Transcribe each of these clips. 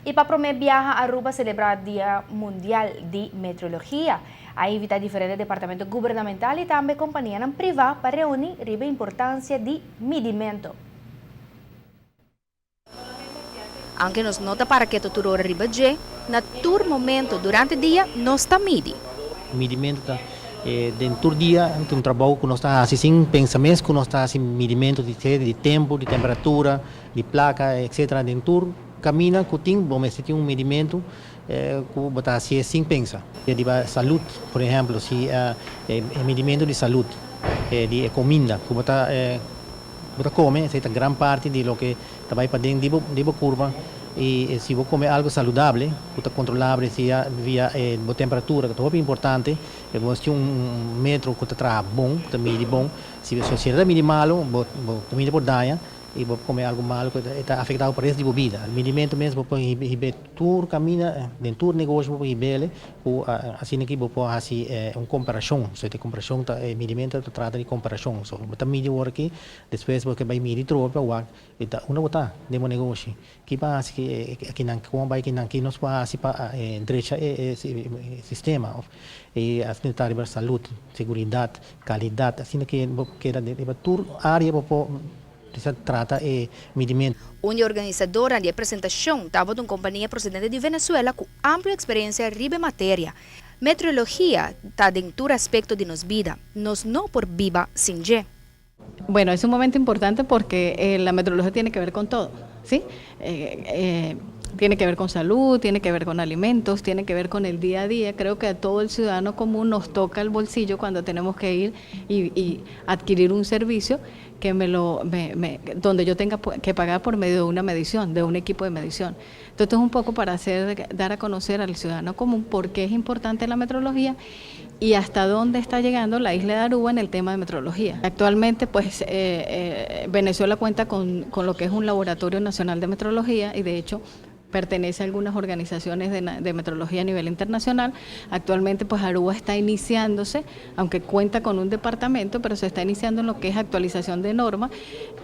Y pa prome biaha Aruba a celebra Dia Mundial di Meteorologia. A invita diferente departamento gubernamental y tambe companianan priva pa reuni riba importancia di midimento. Aunke nos no ta para keto tur ora riba dje, na tur momento durante dia nos ta midi. Midimento ta den tur dia ta un trabou ku nos ta hasi sin pensa mes ku nos ta hasi midimento di di tempu, di temperatura, di plaka, etcetera. Den tur kaminda ku tin bo mester tin un midimentu ku bo ta hasié sin pensa. Riba salud, por ehemplo, si e midimentu di salud di e kominda ku bo ta bo ta kome, esei ta gran parti di loke ta bai paden di bo di bo kurpa i si bo kome algu saludable ku ta kontrolable sea via e bo temperatura ku ta hopi importante, bo mester tin un metro ku ta traha bon, ku ta midi bon, si si e ta midi malu bo bo kuminda por daña i bo kome algu malu ku e ta afektá bo pa res di bo bida. Midimentu mes bo por hib'é tur kaminda den tur negoshi bo por hib'é ku asina ki bo por hasi un komparashon, so e komparashon ta e midimentu ta trata di komparashon, so bo ta midi awor aki despues bo ke bai midi trobe pa wak e ta unda bo ta den bo negoshi, ki bo a hasi akinan, kon a bai akinan, ki nos por hasi pa drecha e sistema of e asina ta riba salud, seguridat, kalidat, asina ke bo keda riba tur area bo por ta trata e midimentu. Un di e organisadornan di e presentashon tabata un kompania prosedente di Venezuela ku amplio eksperensia riba e materia. Meteorologia ta den tur aspekto di nos bida, nos no por biba sin dje. Bueno, es un momento importante porque la metrología tiene que ver con todo, ¿sí? Tiene que ver con salud, tiene que ver con alimentos, tiene que ver con el día a día. Creo que a todo el ciudadano común nos toca el bolsillo cuando tenemos que ir y, y adquirir un servicio que me lo, me, me, donde yo tenga que pagar por medio de una medición, de un equipo de medición. Entonces, un poco para hacer, dar a conocer al ciudadano común por qué es importante la metrología y hasta dónde está llegando la isla de Aruba en el tema de metrología. Actualmente, pues, Venezuela cuenta con, con lo que es un laboratorio nacional de metrología y de hecho pertenece a algunas organizaciones de, de metrología a nivel internacional. Actualmente, pues Aruba está iniciándose, aunque cuenta con un departamento, pero se está iniciando en lo que es actualización de normas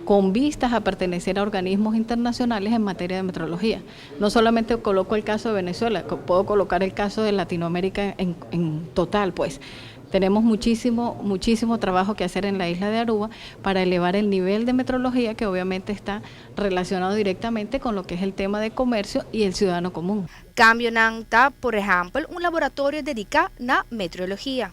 con vistas a pertenecer a organismos internacionales en materia de metrología. No solamente coloco el caso de Venezuela, puedo colocar el caso de Latinoamérica en, en total, pues. Tenemos muchísimo, muchísimo trabajo que hacer en la isla de Aruba para elevar el nivel de metrología que obviamente está relacionado directamente con lo que es el tema de comercio y el ciudadano común. Cambionan ta, por ehempel, un laboratorio dedica na meteorologia.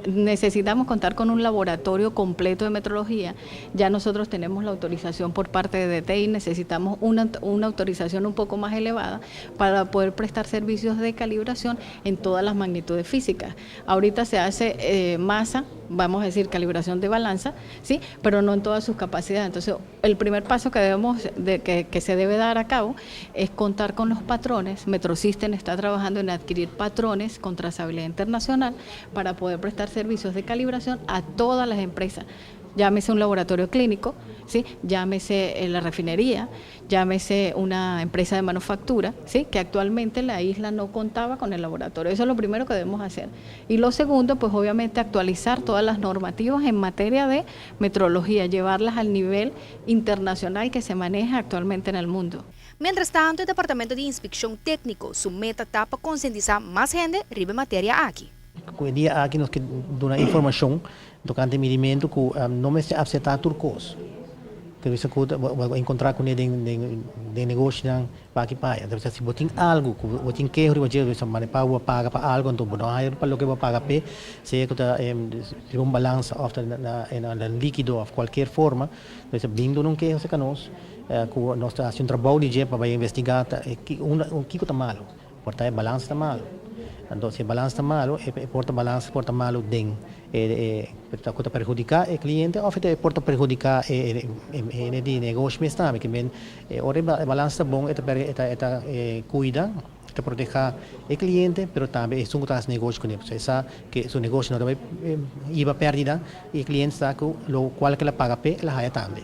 Necesitamos contar con un laboratorio completo de metrología. Ya nosotros tenemos la autorización por parte de DTI, necesitamos una autorización un poco más elevada para poder prestar servicios de calibración en todas las magnitudes físicas. Ahorita se hace masa, vamos a decir calibración de balanza, ¿sí? Pero no en todas sus capacidades. Entonces, el primer paso que, debemos de, que se debe dar a cabo es contar con los patrones. Metrosystem está trabajando en adquirir patrones con trazabilidad internacional para poder prestar servicios de calibración a todas las empresas. Llámese un laboratorio clínico, ¿sí? Llámese la refinería, llámese una empresa de manufactura, ¿sí? Que actualmente la isla no contaba con el laboratorio. Eso es lo primero que debemos hacer. Y lo segundo, pues obviamente actualizar todas las normativas en materia de metrología, llevarlas al nivel internacional que se maneja actualmente en el mundo. Mientras tanto, e Departamento di Inspeccion Tecnico su meta ta pa concientisa mas hende riba e materia aki. E dia aki nos ke duna informacion tocante midimento cu no mester acepta tur cos. Cu bisa cu bo encontra cu den den den negoshinan pa aki pa aya. Si bo tin algo cu bo tin keho riba dje, bisa mane pa bo paga pa algo, anto bo no haya pa loke bo paga p'e, sea cu ta riba un balansa of ta na likido of cualkier forma, bisa bin duna un keho cerca nos cu nos ta haci un trabou di dje pa bay investiga kico ta malo. Por ta e balansa ta malo. Anto si e balansa ta malo, e por ta balansa por ta malo den e cu ta perhudica e cliente of e por ta perhudica e hende di negoshi mes tambe. Ke men ora e balansa ta bon e ta e ta cuida, e ta proteha e cliente pero tambe esun cu ta haci negoshi cune. Pasobra e sa cu su negoshi no ta bay hiba perdida y e cliente sa cu lo cual cu el a paga p'e el a haya tambe.